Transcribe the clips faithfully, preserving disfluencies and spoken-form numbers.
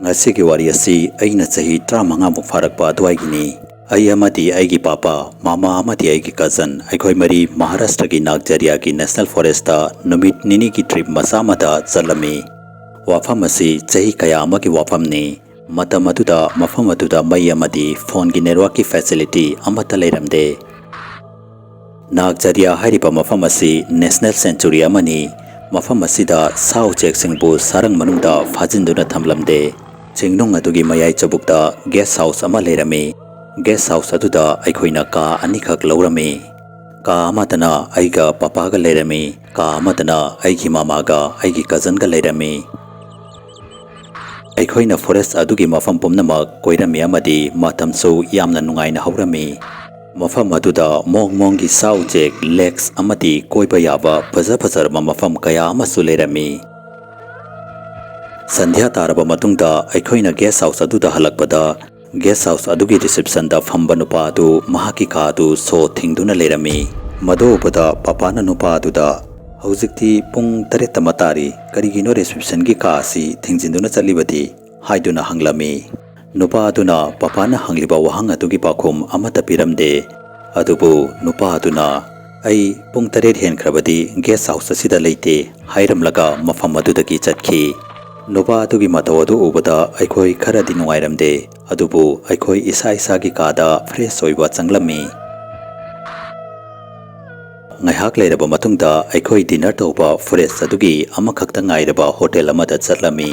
ꯉꯁꯤꯒꯤ ꯋꯥꯔꯤ ꯑꯁꯤ ꯑꯩꯅ ꯆꯍꯤ ꯇꯔꯥꯃꯉꯥꯃꯨꯛ ꯐꯥꯔꯛꯄ ꯑꯗꯨꯋꯥꯏꯒꯤꯅꯤ꯫ ꯑꯩ ꯑꯃꯗꯤ ꯑꯩꯒꯤ ꯄꯥꯄꯥ, ꯃꯃꯥ ꯑꯃꯗꯤ ꯑꯩꯒꯤ ꯀꯖꯟ, ꯑꯩꯈꯣꯏ ꯃꯔꯤ ꯃꯍꯥꯔꯥꯁꯇ꯭ꯔꯒꯤ ꯅꯥꯒꯖꯔꯤꯌꯥꯒꯤ ꯅꯦꯁꯅꯦꯜ ꯐꯣꯔꯦꯁꯇ ꯅꯨꯃꯤꯠ ꯅꯤꯅꯤꯒꯤ ꯇ꯭ꯔꯤꯞ ꯃꯆꯥ ꯑꯃꯗ ꯆꯠꯂꯝꯃꯤ꯫ ꯋꯥꯐꯝ ꯑꯁꯤ ꯆꯍꯤ ꯀꯌꯥ ꯑꯃꯒꯤ ꯋꯥꯐꯝꯅꯤ꯫ ꯃꯇꯝ ꯑꯗꯨꯗ ꯃꯐꯝ ꯑꯗꯨꯗ ꯃꯩ ꯑꯃꯗꯤ ꯐꯣꯟꯒꯤ ꯅꯦꯠꯋꯥꯔꯛꯀꯤ ꯐꯦꯁꯤꯂꯤꯇꯤ ꯑꯃꯠꯇ ꯂꯩꯔꯝꯗꯦ꯫ ꯅꯥꯒꯖꯔꯤꯌꯥ ꯍꯥꯏꯔꯤꯕ ꯃꯐꯝ ꯑꯁꯤ ꯅꯦꯁꯅꯦꯜ ꯁꯦꯟꯆꯨꯔꯤ ꯑꯃꯅꯤ꯫ ꯃꯐꯝ ꯑꯁꯤꯗ ꯁꯥ ꯎꯆꯦꯛꯁꯤꯡꯕꯨ ꯁꯥꯔꯪ ꯃꯅꯨꯡꯗ ꯐꯥꯖꯤꯟꯗꯨꯅ ꯊꯝꯂꯝꯗꯦ꯫ ꯆꯤꯡꯅꯨꯡ ꯑꯗꯨꯒꯤ ꯃꯌꯥꯏ ꯆꯕꯨꯛꯇ ꯒꯦꯁ ꯍꯥꯎꯁ ꯑꯃ ꯂꯩꯔꯝꯃꯤ꯫ ꯒꯦꯁ ꯍꯥꯎꯁ ꯑꯗꯨꯗ ꯑꯩꯈꯣꯏꯅ ꯀꯥ ꯑꯅꯤꯈꯛ ꯂꯧꯔꯝꯃꯤ꯫ ꯀꯥ ꯑꯃꯗꯅ ꯑꯩꯒ ꯄꯥꯄꯥꯒ ꯂꯩꯔꯝꯃꯤ, ꯀꯥ ꯑꯃꯗꯅ ꯑꯩꯒꯤ ꯃꯃꯥꯒ ꯑꯩꯒꯤ ꯀꯖꯟꯒ ꯂꯩꯔꯝꯃꯤ꯫ ꯑꯩꯈꯣꯏꯅ ꯐꯣꯔꯦꯁ ꯑꯗꯨꯒꯤ ꯃꯐꯝ ꯄꯨꯝꯅꯃꯛ ꯀꯣꯏꯔꯝꯃꯤ ꯑꯃꯗꯤ ꯃꯇꯝꯁꯨ ꯌꯥꯝꯅ ꯅꯨꯡꯉꯥꯏꯅ ꯍꯧꯔꯝꯃꯤ꯫ ꯃꯐꯝ ꯑꯗꯨꯗ ꯃꯣꯡ ꯃꯣꯡꯒꯤ ꯁꯥ ꯎꯆꯦꯛ, ꯂꯦꯛꯁ ꯑꯃꯗꯤ ꯀꯣꯏꯕ ꯌꯥꯕ ꯐꯖ ꯐꯖꯔꯕ ꯃꯐꯝ ꯀꯌꯥ ꯑꯃꯁꯨ ꯂꯩꯔꯝꯃꯤ꯫ ꯁꯟꯙ꯭ꯌꯥ ꯇꯥꯔꯕ ꯃꯇꯨꯡꯗ ꯑꯩꯈꯣꯏꯅ ꯒꯦꯁ ꯍꯥꯎꯁ ꯑꯗꯨꯗ ꯍꯜꯂꯛꯄꯗ, ꯒꯦꯁ ꯍꯥꯎꯁ ꯑꯗꯨꯒꯤ ꯔꯤꯁꯦꯞꯁꯟꯗ ꯐꯝꯕ ꯅꯨꯄꯥ ꯑꯗꯨ ꯃꯍꯥꯛꯀꯤ ꯀꯥ ꯑꯗꯨ ꯁꯣ ꯊꯤꯡꯗꯨꯅ ꯂꯩꯔꯝꯃꯤ꯫ ꯃꯗꯨ ꯎꯕꯗ ꯄꯥꯄꯥꯅ ꯅꯨꯄꯥ ꯑꯗꯨꯗ, "ꯍꯧꯖꯤꯛꯇꯤ ꯄꯨꯡ ꯇꯔꯦꯠ ꯇꯃꯛ ꯇꯥꯔꯤ, ꯀꯔꯤꯒꯤꯅꯣ ꯔꯤꯁꯦꯞꯁꯟꯒꯤ ꯀꯥ ꯑꯁꯤ ꯊꯤꯡꯖꯤꯟꯗꯨꯅ ꯆꯠꯂꯤꯕꯗꯤ?" ꯍꯥꯏꯗꯨꯅ ꯍꯪꯂꯝꯃꯤ꯫ ꯅꯨꯄꯥ ꯑꯗꯨꯅ ꯄꯥꯄꯥꯅ ꯍꯪꯂꯤꯕ ꯋꯥꯍꯪ ꯑꯗꯨꯒꯤ ꯄꯥꯎꯈꯨꯝ ꯑꯃꯠꯇ ꯄꯤꯔꯝꯗꯦ꯫ ꯑꯗꯨꯕꯨ ꯅꯨꯄꯥ ꯑꯗꯨꯅ, "ꯑꯩ ꯄꯨꯡ ꯇꯔꯦꯠ ꯍꯦꯟꯈ꯭ꯔꯕꯗꯤ ꯒꯦꯁ ꯍꯥꯎꯁ ꯑꯁꯤꯗ ꯂꯩꯇꯦ" ꯍꯥꯏꯔꯝꯂꯒ ꯃꯐꯝ ꯑꯗꯨꯗꯒꯤ ꯆꯠꯈꯤ꯫ ꯅꯨꯄꯥ ꯑꯗꯨꯒꯤ ꯃꯇꯧ ꯑꯗꯨ ꯎꯕꯗ ꯑꯩꯈꯣꯏ ꯈꯔꯗꯤ ꯅꯨꯡꯉꯥꯏꯔꯝꯗꯦ, ꯑꯗꯨꯕꯨ ꯑꯩꯈꯣꯏ ꯏꯁꯥ ꯏꯁꯥꯒꯤ ꯀꯥꯗ ꯐ꯭ꯔꯦꯁ ꯑꯣꯏꯕ ꯆꯪꯂꯝꯃꯤ꯫ ꯉꯥꯏꯍꯥꯛ ꯂꯩꯔꯕ ꯃꯇꯨꯡꯗ ꯑꯩꯈꯣꯏ ꯗꯤꯅꯔ ꯇꯧꯕ ꯐꯣꯔꯦꯁ ꯑꯗꯨꯒꯤ ꯑꯃꯈꯛꯇ ꯉꯥꯏꯔꯕ ꯍꯣꯇꯦꯜ ꯑꯃꯗ ꯆꯠꯂꯝꯃꯤ꯫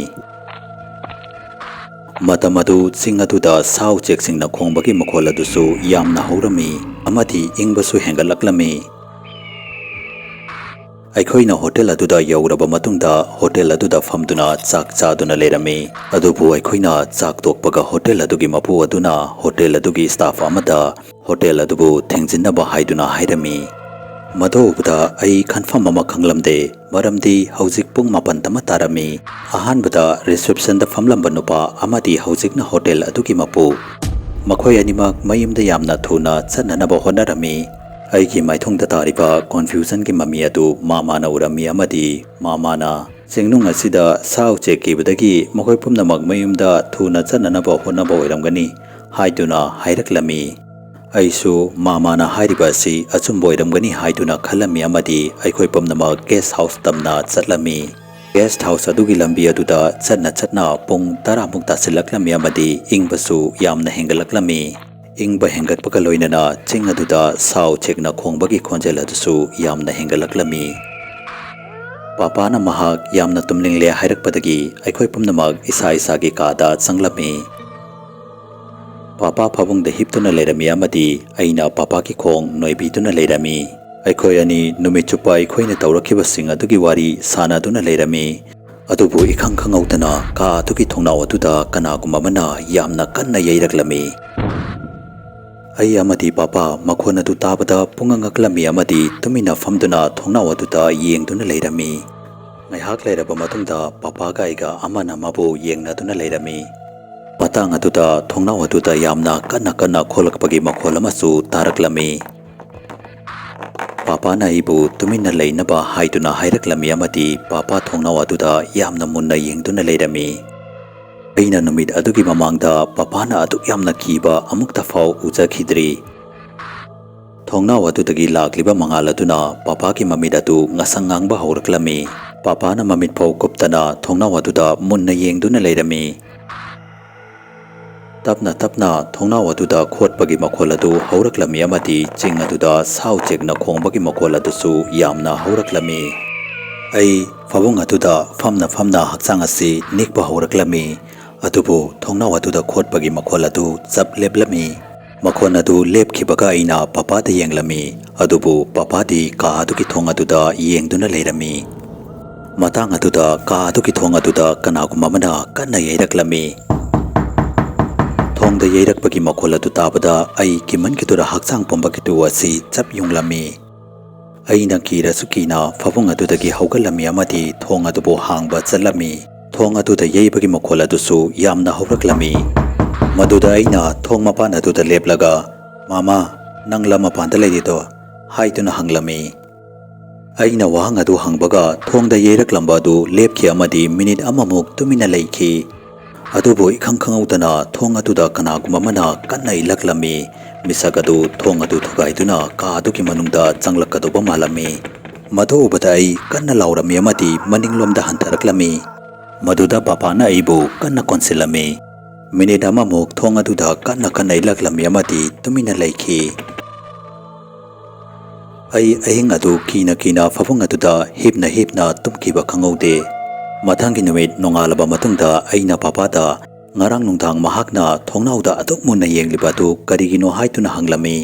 ꯃꯇꯝ ꯑꯗꯨ ꯆꯤꯡ ꯑꯗꯨꯗ ꯁꯥ ꯎꯆꯦꯛꯁꯤꯡꯅ ꯈꯣꯡꯕꯒꯤ ꯃꯈꯣꯜ ꯑꯗꯨꯁꯨ ꯌꯥꯝꯅ ꯍꯧꯔꯝꯃꯤ ꯑꯃꯗꯤ ꯏꯪꯕꯁꯨ ꯍꯦꯟꯒꯠꯂꯛꯂꯝꯃꯤ꯫ ꯑꯩꯈꯣꯏꯅ ꯍꯣꯇꯦꯜ ꯑꯗꯨꯗ ꯌꯧꯔꯕ ꯃꯇꯨꯡꯗ ꯍꯣꯇꯦꯜ ꯑꯗꯨꯗ ꯐꯝꯗꯨꯅ ꯆꯥꯛ ꯆꯥꯗꯨꯅ ꯂꯩꯔꯝꯃꯤ꯫ ꯑꯗꯨꯕꯨ ꯑꯩꯈꯣꯏꯅ ꯆꯥꯛ ꯇꯣꯛꯄꯒ ꯍꯣꯇꯦꯜ ꯑꯗꯨꯒꯤ ꯃꯄꯨ ꯑꯗꯨꯅ ꯍꯣꯇꯦꯜ ꯑꯗꯨꯒꯤ ꯁ꯭ꯇꯥꯐ ꯑꯃꯗ ꯍꯣꯇꯦꯜ ꯑꯗꯨꯕꯨ ꯊꯤꯡꯖꯤꯟꯅꯕ ꯍꯥꯏꯗꯨꯅ ꯍꯥꯏꯔꯝꯃꯤ꯫ ꯃꯗꯨ ꯎꯕꯗ ꯑꯩ ꯈꯟꯐꯝ ꯑꯃ ꯈꯪꯂꯝꯗꯦ, ꯃꯔꯝꯗꯤ ꯍꯧꯖꯤꯛ ꯄꯨꯡ ꯃꯥꯄꯟ ꯇꯃꯛ ꯇꯥꯔꯝꯃꯤ꯫ ꯑꯍꯥꯟꯕꯗ ꯔꯤꯁꯦꯞꯁꯟꯗ ꯐꯝꯂꯝꯕ ꯅꯨꯄꯥ ꯑꯃꯗꯤ ꯍꯧꯖꯤꯛꯅ ꯍꯣꯇꯦꯜ ꯑꯗꯨꯒꯤ ꯃꯄꯨ, ꯃꯈꯣꯏ ꯑꯅꯤꯃꯛ ꯃꯌꯨꯝꯗ ꯌꯥꯝꯅ ꯊꯨꯅ ꯆꯠꯅꯅꯕ ꯍꯣꯠꯅꯔꯝꯃꯤ꯫ ꯑꯩꯒꯤ ꯃꯥꯏꯊꯣꯡꯗ ꯇꯥꯔꯤꯕ ꯀꯣꯟꯐ꯭ꯌꯨꯖꯟꯒꯤ ꯃꯃꯤ ꯑꯗꯨ ꯃꯃꯥꯅ ꯎꯔꯝꯃꯤ ꯑꯃꯗꯤ ꯃꯃꯥꯅ, ꯆꯤꯡꯅꯨꯡ ꯑꯁꯤꯗ ꯁꯥ ꯎꯆꯦꯛ ꯀꯤꯕꯗꯒꯤ ꯃꯈꯣꯏ ꯄꯨꯝꯅꯃꯛ ꯃꯌꯨꯝꯗ ꯊꯨꯅ ꯆꯠꯅꯅꯕ ꯍꯣꯠꯅꯕ ꯑꯣꯏꯔꯝꯒꯅꯤ ꯍꯥꯏꯗꯨꯅ ꯍꯥꯏꯔꯛꯂꯝꯃꯤ꯫ ꯑꯩꯁꯨ ꯃꯥꯃꯥꯅ ꯍꯥꯏꯔꯤꯕ ꯑꯁꯤ ꯑꯆꯨꯝꯕ ꯑꯣꯏꯔꯝꯒꯅꯤ ꯍꯥꯏꯗꯨꯅ ꯈꯜꯂꯝꯃꯤ ꯑꯃꯗꯤ ꯑꯩꯈꯣꯏ ꯄꯨꯝꯅꯃꯛ ꯒꯦꯁ ꯍꯥꯎꯁ ꯇꯝꯅ ꯆꯠꯂꯝꯃꯤ꯫ ꯒꯦꯁ ꯍꯥꯎꯁ ꯑꯗꯨꯒꯤ ꯂꯝꯕꯤ ꯑꯗꯨꯗ ꯆꯠꯅ ꯆꯠꯅ ꯄꯨꯡ ꯇꯔꯥꯃꯨꯛ ꯇꯥꯁꯤꯜꯂꯛꯂꯝꯃꯤ ꯑꯃꯗꯤ ꯏꯪꯕꯁꯨ ꯌꯥꯝꯅ ꯍꯦꯟꯒꯠꯂꯛꯂꯝꯃꯤ꯫ ꯏꯪꯕ ꯍꯦꯟꯒꯠꯄꯒ ꯂꯣꯏꯅꯅ ꯆꯤꯡ ꯑꯗꯨꯗ ꯁꯥ ꯎꯆꯦꯛꯅ ꯈꯣꯡꯕꯒꯤ ꯈꯣꯟꯖꯦꯜ ꯑꯗꯨꯁꯨ ꯌꯥꯝꯅ ꯍꯦꯟꯒꯠꯂꯛꯂꯝꯃꯤ꯫ ꯄꯥꯄꯥꯅ ꯃꯍꯥꯛ ꯌꯥꯝꯅ ꯇꯨꯝꯅꯤꯡꯂꯦ ꯍꯥꯏꯔꯛꯄꯗꯒꯤ ꯑꯩꯈꯣꯏ ꯄꯨꯝꯅꯃꯛ ꯏꯁꯥ ꯏꯁꯥꯒꯤ ꯀꯥꯗ ꯆꯪꯂꯝꯃꯤ꯫ ꯄꯥꯄꯥ ꯐꯃꯨꯡꯗ ꯍꯤꯞꯇꯨꯅ ꯂꯩꯔꯝꯃꯤ ꯑꯃꯗꯤ ꯑꯩꯅ ꯄꯥꯄꯥꯒꯤ ꯈꯣꯡ ꯅꯣꯏꯕꯤꯗꯨꯅ ꯂꯩꯔꯝꯃꯤ꯫ ꯑꯩꯈꯣꯏ ꯑꯅꯤ ꯅꯨꯃꯤꯠ ꯆꯨꯞꯄ ꯑꯩꯈꯣꯏꯅ ꯇꯧꯔꯛꯈꯤꯕꯁꯤꯡ ꯑꯗꯨꯒꯤ ꯋꯥꯔꯤ ꯁꯥꯟꯅꯗꯨꯅ ꯂꯩꯔꯝꯃꯤ꯫ ꯑꯗꯨꯕꯨ ꯏꯈꯪ ꯈꯪꯍꯧꯗꯅ ꯀꯥ ꯑꯗꯨꯒꯤ ꯊꯣꯡꯅꯥꯎ ꯑꯗꯨꯗ ꯀꯅꯥꯒꯨꯝꯕ ꯑꯃꯅ ꯌꯥꯝꯅ ꯀꯟꯅ ꯌꯩꯔꯛꯂꯝꯃꯤ꯫ ꯑꯩ ꯑꯃꯗꯤ ꯄꯥꯄꯥ ꯃꯈꯣꯟ ꯑꯗꯨ ꯇꯥꯕꯗ ꯄꯨꯡꯉꯛ ꯉꯛꯂꯝꯃꯤ ꯑꯃꯗꯤ ꯇꯨꯃꯤꯟꯅ ꯐꯝꯗꯨꯅ ꯊꯣꯡꯅꯥꯎ ꯑꯗꯨꯗ ꯌꯦꯡꯗꯨꯅ ꯂꯩꯔꯝꯃꯤ꯫ ꯉꯥꯏꯍꯥꯛ ꯂꯩꯔꯕ ꯃꯇꯨꯡꯗ ꯄꯥꯄꯥꯒ ꯑꯩꯒ ꯑꯃꯅ ꯑꯃꯕꯨ ꯌꯦꯡꯅꯗꯨꯅ ꯂꯩꯔꯝꯃꯤ꯫ ꯃꯇꯥꯡ ꯑꯗꯨꯗ ꯊꯣꯡꯅꯥꯎ ꯑꯗꯨꯗ ꯌꯥꯝꯅ ꯀꯟꯅ ꯀꯟꯅ ꯈꯣꯂꯛꯄꯒꯤ ꯃꯈꯣꯜ ꯑꯃꯁꯨ ꯇꯥꯔꯛꯂꯝꯃꯤ꯫ ꯄꯥꯄꯥꯅ ꯑꯩꯕꯨ ꯇꯨꯃꯤꯟꯅ ꯂꯩꯅꯕ ꯍꯥꯏꯗꯨꯅ ꯍꯥꯏꯔꯛꯂꯝꯃꯤ ꯑꯃꯗꯤ ꯄꯥꯄꯥ ꯊꯣꯡꯅꯥꯎ ꯑꯗꯨꯗ ꯌꯥꯝꯅ ꯃꯨꯟꯅ ꯌꯦꯡꯗꯨꯅ ꯂꯩꯔꯝꯃꯤ꯫ ꯑꯩꯅ ꯅꯨꯃꯤꯠ ꯑꯗꯨꯒꯤ ꯃꯃꯥꯡꯗ ꯄꯥꯄꯥꯅ ꯑꯗꯨꯛ ꯌꯥꯝꯅ ꯀꯤꯕ ꯑꯃꯨꯛꯇ ꯐꯥꯎ ꯎꯖꯈꯤꯗ꯭ꯔꯤ꯫ ꯊꯣꯡꯅꯥꯎ ꯑꯗꯨꯗꯒꯤ ꯂꯥꯛꯂꯤꯕ ꯃꯉꯥꯜ ꯑꯗꯨꯅ ꯄꯥꯄꯥꯒꯤ ꯃꯃꯤꯠ ꯑꯗꯨ ꯉꯁꯪ ꯉꯥꯡꯕ ꯍꯧꯔꯛꯂꯝꯃꯤ꯫ ꯄꯥꯄꯥꯅ ꯃꯃꯤꯠ ꯐꯥꯎ ꯀꯨꯞꯇꯅ ꯊꯣꯡꯅꯥꯎ ꯑꯗꯨꯗ ꯃꯨꯟꯅ ꯌꯦꯡꯗꯨꯅ ꯂꯩꯔꯝꯃꯤ꯫ ꯇꯞꯅ ꯇꯞꯅ ꯊꯣꯡꯅꯥꯎ ꯑꯗꯨꯗ ꯈꯣꯠꯄꯒꯤ ꯃꯈꯣꯜ ꯑꯗꯨ ꯍꯧꯔꯛꯂꯝꯃꯤ ꯑꯃꯗꯤ ꯆꯤꯡ ꯑꯗꯨꯗ ꯁꯥ ꯎꯆꯦꯛꯅ ꯈꯣꯡꯕꯒꯤ ꯃꯈꯣꯜ ꯑꯗꯨꯁꯨ ꯌꯥꯝꯅ ꯍꯧꯔꯛꯂꯝꯃꯤ꯫ ꯑꯩ ꯐꯃꯨꯡ ꯑꯗꯨꯗ ꯐꯝꯅ ꯐꯝꯅ ꯍꯛꯆꯥꯡ ꯑꯁꯤ ꯅꯤꯛꯄ ꯍꯧꯔꯛꯂꯝꯃꯤ꯫ ꯑꯗꯨꯕꯨ ꯊꯣꯡꯅꯥꯎ ꯑꯗꯨꯗ ꯈꯣꯠꯄꯒꯤ ꯃꯈꯣꯜ ꯑꯗꯨ ꯆꯞ ꯂꯦꯞꯂꯝꯃꯤ꯫ ꯃꯈꯣꯟ ꯑꯗꯨ ꯂꯦꯞꯈꯤꯕꯒ ꯑꯩꯅ ꯄꯥꯄꯥꯗ ꯌꯦꯡꯂꯝꯃꯤ, ꯑꯗꯨꯕꯨ ꯄꯥꯄꯥꯗꯤ ꯀꯥ ꯑꯗꯨꯒꯤ ꯊꯣꯡ ꯑꯗꯨꯗ ꯌꯦꯡꯗꯨꯅ ꯂꯩꯔꯝꯃꯤ꯫ ꯃꯇꯥꯡ ꯑꯗꯨꯗ ꯀꯥ ꯑꯗꯨꯒꯤ ꯊꯣꯡ ꯑꯗꯨꯗ ꯀꯅꯥꯒꯨꯝꯕ ꯑꯃꯅ ꯀꯟꯅ ꯌꯩꯔꯛꯂꯝꯃꯤ꯫ ꯊꯣꯡꯗ ꯌꯩꯔꯛꯄꯒꯤ ꯃꯈꯣꯜ ꯑꯗꯨ ꯇꯥꯕꯗ ꯑꯩ ꯀꯤꯃꯟꯈꯤꯗꯨꯅ ꯍꯛꯆꯥꯡ ꯄꯨꯝꯕꯒꯤꯇꯨ ꯑꯁꯤ ꯆꯞ ꯌꯨꯡꯂꯝꯃꯤ꯫ ꯑꯩꯅ ꯀꯤꯔꯁꯨ ꯀꯤꯅ ꯐꯃꯨꯡ ꯑꯗꯨꯗꯒꯤ ꯍꯧꯒꯠꯂꯝꯃꯤ ꯑꯃꯗꯤ ꯊꯣꯡ ꯑꯗꯨꯕꯨ ꯍꯥꯡꯕ ꯆꯠꯂꯝꯃꯤ꯫ ꯊꯣꯡ ꯑꯗꯨꯗ ꯌꯩꯕꯒꯤ ꯃꯈꯣꯜ ꯑꯗꯨꯁꯨ ꯌꯥꯝꯅ ꯍꯧꯔꯛꯂꯝꯃꯤ꯫ ꯃꯗꯨꯗ ꯑꯩꯅ ꯊꯣꯡ ꯃꯄꯥꯟ ꯑꯗꯨꯗ ꯂꯦꯞꯂꯒ, "ꯃꯥꯃꯥ, ꯅꯪ ꯂꯝ ꯃꯄꯥꯟꯗ ꯂꯩꯔꯤꯗꯣ?" ꯍꯥꯏꯗꯨꯅ ꯍꯪꯂꯝꯃꯤ꯫ ꯑꯩꯅ ꯋꯥꯍꯪ ꯑꯗꯨ ꯍꯪꯕꯒ ꯊꯣꯡꯗ ꯌꯩꯔꯛꯂꯝꯕ ꯑꯗꯨ ꯂꯦꯞꯈꯤ ꯑꯃꯗꯤ ꯃꯤꯅꯤꯠ ꯑꯃꯃꯨꯛ ꯇꯨꯃꯤꯟꯅ ꯂꯩꯈꯤ꯫ ꯑꯗꯨꯕꯨ ꯏꯈꯪ ꯈꯪꯍꯧꯗꯅ ꯊꯣꯡ ꯑꯗꯨꯗ ꯀꯅꯥꯒꯨꯝꯕ ꯑꯃꯅ ꯀꯟꯅ ꯏꯜꯂꯛꯂꯝꯃꯤ꯫ ꯃꯤꯁꯛ ꯑꯗꯨ ꯊꯣꯡ ꯑꯗꯨ ꯊꯨꯒꯥꯏꯗꯨꯅ ꯀꯥ ꯑꯗꯨꯒꯤ ꯃꯅꯨꯡꯗ ꯆꯪꯂꯛꯀꯗꯧꯕ ꯃꯥꯜꯂꯝꯃꯤ꯫ ꯃꯗꯨ ꯎꯕꯗ ꯑꯩ ꯀꯟꯅ ꯂꯥꯎꯔꯝꯃꯤ ꯑꯃꯗꯤ ꯃꯅꯤꯡꯂꯣꯝꯗ ꯍꯟꯊꯔꯛꯂꯝꯃꯤ꯫ ꯃꯗꯨꯗ ꯄꯥꯄꯥꯅ ꯑꯩꯕꯨ ꯀꯟꯅ ꯀꯣꯟꯁꯤꯜꯂꯝꯃꯤ꯫ ꯃꯤꯅꯤꯠ ꯑꯃꯃꯨꯛ ꯊꯣꯡ ꯑꯗꯨꯗ ꯀꯟꯅ ꯀꯟꯅ ꯏꯜꯂꯛꯂꯝꯃꯤ ꯑꯃꯗꯤ ꯇꯨꯃꯤꯟꯅ ꯂꯩꯈꯤ꯫ ꯑꯩ ꯑꯍꯤꯡ ꯑꯗꯨ ꯀꯤꯅ ꯀꯤꯅ ꯐꯃꯨꯡ ꯑꯗꯨꯗ ꯍꯤꯞꯅ ꯍꯤꯞꯅ ꯇꯨꯝꯈꯤꯕ ꯈꯪꯍꯧꯗꯦ꯫ ꯃꯊꯪꯒꯤ ꯅꯨꯃꯤꯠ ꯅꯣꯡꯉꯥꯜꯂꯕ ꯃꯇꯨꯡꯗ ꯑꯩꯅ ꯄꯥꯄꯥꯗ ꯉꯔꯥꯡ ꯅꯨꯡꯗꯥꯡ ꯃꯍꯥꯛꯅ ꯊꯣꯡꯅꯥꯎꯗ ꯑꯗꯨꯛ ꯃꯨꯟꯅ ꯌꯦꯡꯂꯤꯕ ꯑꯗꯨ ꯀꯔꯤꯒꯤꯅꯣ ꯍꯥꯏꯗꯨꯅ ꯍꯪꯂꯝꯃꯤ꯫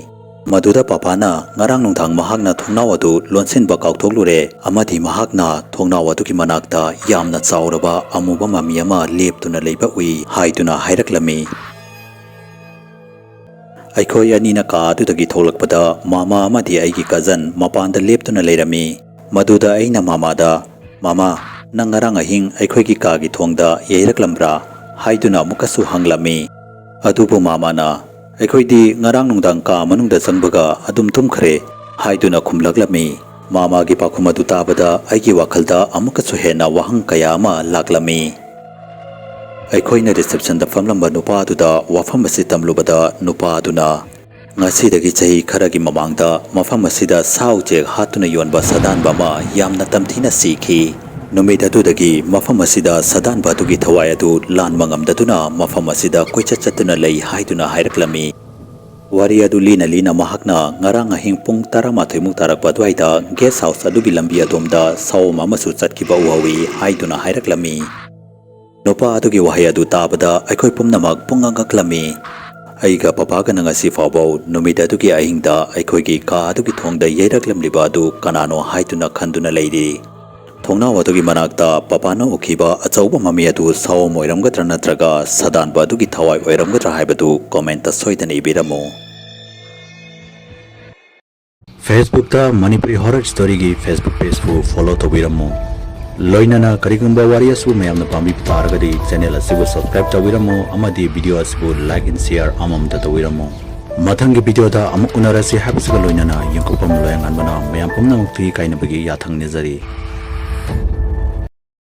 ꯃꯗꯨꯗ ꯄꯥꯄꯥꯅ ꯉꯔꯥꯡ ꯅꯨꯡꯗꯥꯡ ꯃꯍꯥꯛꯅ ꯊꯣꯡꯅꯥꯎ ꯑꯗꯨ ꯂꯣꯟꯁꯤꯟꯕ ꯀꯥꯎꯊꯣꯛꯂꯨꯔꯦ ꯑꯃꯗꯤ ꯃꯍꯥꯛꯅ ꯊꯣꯡꯅꯥꯎ ꯑꯗꯨꯒꯤ ꯃꯅꯥꯛꯇ ꯌꯥꯝꯅ ꯆꯥꯎꯔꯕ ꯑꯃꯨꯕ ꯃꯃꯤ ꯑꯃ ꯂꯦꯞꯇꯨꯅ ꯂꯩꯕ ꯎꯏ ꯍꯥꯏꯗꯨꯅ ꯍꯥꯏꯔꯛꯂꯝꯃꯤ꯫ ꯑꯩꯈꯣꯏ ꯑꯅꯤꯅ ꯀꯥ ꯑꯗꯨꯗꯒꯤ ꯊꯣꯛꯂꯛꯄꯗ ꯃꯥꯃꯥ ꯑꯃꯗꯤ ꯑꯩꯒꯤ ꯀꯖꯟ ꯃꯄꯥꯟꯗ ꯂꯦꯞꯇꯨꯅ ꯂꯩꯔꯝꯃꯤ꯫ ꯃꯗꯨꯗ ꯑꯩꯅ ꯃꯥꯃꯥꯗ, "ꯃꯥꯃꯥ, ꯅꯪ ꯉꯔꯥꯡ ꯑꯍꯤꯡ ꯑꯩꯈꯣꯏꯒꯤ ꯀꯥꯒꯤ ꯊꯣꯡꯗ ꯌꯩꯔꯛꯂꯝꯕ꯭ꯔꯥ?" ꯍꯥꯏꯗꯨꯅ ꯑꯃꯨꯛꯀꯁꯨ ꯍꯪꯂꯝꯃꯤ꯫ ꯑꯗꯨꯕꯨ ꯃꯥꯃꯥꯅ, "ꯑꯩꯈꯣꯏꯗꯤ ꯉꯔꯥꯡ ꯅꯨꯡꯗꯥꯡ ꯀꯥ ꯃꯅꯨꯡꯗ ꯆꯪꯕꯒ ꯑꯗꯨꯝ ꯇꯨꯝꯈ꯭ꯔꯦ" ꯍꯥꯏꯗꯨꯅ ꯈꯨꯝꯂꯛꯂꯝꯃꯤ꯫ ꯃꯥꯃꯥꯒꯤ ꯄꯥꯎꯈꯨꯝ ꯑꯗꯨ ꯇꯥꯕꯗ ꯑꯩꯒꯤ ꯋꯥꯈꯜꯗ ꯑꯃꯨꯛꯀꯁꯨ ꯍꯦꯟꯅ ꯋꯥꯍꯪ ꯀꯌꯥ ꯑꯃ ꯂꯥꯛꯂꯝꯃꯤ꯫ ꯑꯩꯈꯣꯏꯅ ꯔꯤꯁꯦꯞꯁꯟꯗ ꯐꯝꯂꯝꯕ ꯅꯨꯄꯥ ꯑꯗꯨꯗ ꯋꯥꯐꯝ ꯑꯁꯤ ꯇꯝꯂꯨꯕꯗ ꯅꯨꯄꯥ ꯑꯗꯨꯅ, "ꯉꯁꯤꯗꯒꯤ ꯆꯍꯤ ꯈꯔꯒꯤ ꯃꯃꯥꯡꯗ ꯃꯐꯝ ꯑꯁꯤꯗ ꯁꯥ ꯎꯆꯦꯛ ꯍꯥꯠꯇꯨꯅ ꯌꯣꯟꯕ ꯁꯥꯗꯥꯟꯕ ꯑꯃ ꯌꯥꯝꯅ ꯇꯝꯊꯤꯅ ꯁꯤꯈꯤ꯫ ꯅꯨꯃꯤꯠ ꯑꯗꯨꯗꯒꯤ ꯃꯐꯝ ꯑꯁꯤꯗ ꯁꯥꯗꯥꯟꯕ ꯑꯗꯨꯒꯤ ꯊꯋꯥꯏ ꯑꯗꯨ ꯂꯥꯟꯕ ꯉꯝꯗꯗꯨꯅ ꯃꯐꯝ ꯑꯁꯤꯗ ꯀꯣꯏꯆꯠ ꯆꯠꯇꯨꯅ ꯂꯩ" ꯍꯥꯏꯗꯨꯅ ꯍꯥꯏꯔꯛꯂꯝꯃꯤ꯫ ꯋꯥꯔꯤ ꯑꯗꯨ ꯂꯤꯅ ꯂꯤꯅ ꯃꯍꯥꯛꯅ ꯉꯔꯥꯡ ꯑꯍꯤꯡ ꯄꯨꯡ ꯇꯔꯥꯃꯥꯊꯣꯏꯃꯨꯛ ꯇꯥꯔꯛꯄ ꯑꯗꯨꯋꯥꯏꯗ ꯒꯦꯁ ꯍꯥꯎꯁ ꯑꯗꯨꯒꯤ ꯂꯝꯕꯤ ꯑꯗꯣꯝꯗ ꯁꯑꯣꯝ ꯑꯃꯁꯨ ꯆꯠꯈꯤꯕ ꯎꯍꯧꯏ ꯍꯥꯏꯗꯨꯅ ꯍꯥꯏꯔꯛꯂꯝꯃꯤ꯫ ꯅꯨꯄꯥ ꯑꯗꯨꯒꯤ ꯋꯥꯍꯩ ꯑꯗꯨ ꯇꯥꯕꯗ ꯑꯩꯈꯣꯏ ꯄꯨꯝꯅꯃꯛ ꯄꯨꯡꯉꯛ ꯉꯛꯂꯝꯃꯤ꯫ ꯑꯩꯒ ꯄꯄꯥꯒꯅ ꯉꯁꯤ ꯐꯥꯎꯕ ꯅꯨꯃꯤꯠ ꯑꯗꯨꯒꯤ ꯑꯍꯤꯡꯗ ꯑꯩꯈꯣꯏꯒꯤ ꯀꯥ ꯑꯗꯨꯒꯤ ꯊꯣꯡꯗ ꯌꯩꯔꯛꯂꯝꯂꯤꯕ ꯑꯗꯨ ꯀꯅꯥꯅꯣ ꯍꯥꯏꯗꯨꯅ ꯈꯟꯗꯨꯅ ꯂꯩꯔꯤ꯫ ꯊꯣꯡꯅꯥꯎ ꯑꯗꯨꯒꯤ ꯃꯅꯥꯛꯇ ꯄꯄꯥꯅ ꯎꯈꯤꯕ ꯑꯆꯧꯕ ꯃꯃꯤ ꯑꯗꯨ ꯁꯑꯣꯝ ꯑꯣꯏꯔꯝꯒꯗ꯭ꯔꯥ ꯅꯠꯇ꯭ꯔꯒ ꯁꯥꯗꯥꯟꯕ ꯑꯗꯨꯒꯤ ꯊꯋꯥꯏ ꯑꯣꯏꯔꯝꯒꯗ꯭ꯔꯥ ꯍꯥꯏꯕꯗꯨ ꯀꯣꯃꯦꯟꯇ ꯁꯣꯏꯗꯅ ꯏꯕꯤꯔꯝꯃꯨ꯫ Facebookꯇ ꯃꯅꯤꯄꯨꯔꯤ ꯍꯣꯔꯔ ꯁ꯭ꯇꯣꯔꯤꯒꯤ Facebook ꯄꯦꯖꯄꯨ ꯐꯣꯂꯣ ꯇꯧꯕꯤꯔꯝꯃꯨ꯫ ꯂꯣꯏꯅꯅ ꯀꯔꯤꯒꯨꯝꯕ ꯋꯥꯔꯤ ꯑꯁꯤꯕꯨ ꯃꯌꯥꯝꯅ ꯄꯥꯝꯕꯤꯕ ꯇꯥꯔꯒꯗꯤ ꯆꯦꯅꯦꯜ ꯑꯁꯤꯕꯨ ꯁꯕꯁꯀ꯭ꯔꯥꯏꯕ ꯇꯧꯕꯤꯔꯝꯃꯨ ꯑꯃꯗꯤ ꯚꯤꯗꯤꯑꯣ ꯑꯁꯤꯕꯨ ꯂꯥꯏꯛ ꯑꯦꯟ ꯁꯤꯌꯥꯔ ꯑꯃꯃꯝꯇ ꯇꯧꯕꯤꯔꯝꯃꯨ꯫ ꯃꯊꯪꯒꯤ ꯚꯤꯗꯤꯑꯣꯗ ꯑꯃꯨꯛ ꯎꯅꯔꯁꯤ ꯍꯥꯏꯕꯁꯤꯒ ꯂꯣꯏꯅꯅ ꯌꯦꯡꯊꯣꯛꯐꯝ ꯂꯣꯌꯥꯉꯥꯟꯕꯅ ꯃꯌꯥꯝ ꯄꯨꯝꯅꯃꯛꯇ ꯏꯀꯥꯏꯅꯕꯒꯤ ꯌꯥꯊꯪ ꯅꯤꯖꯔꯤ꯫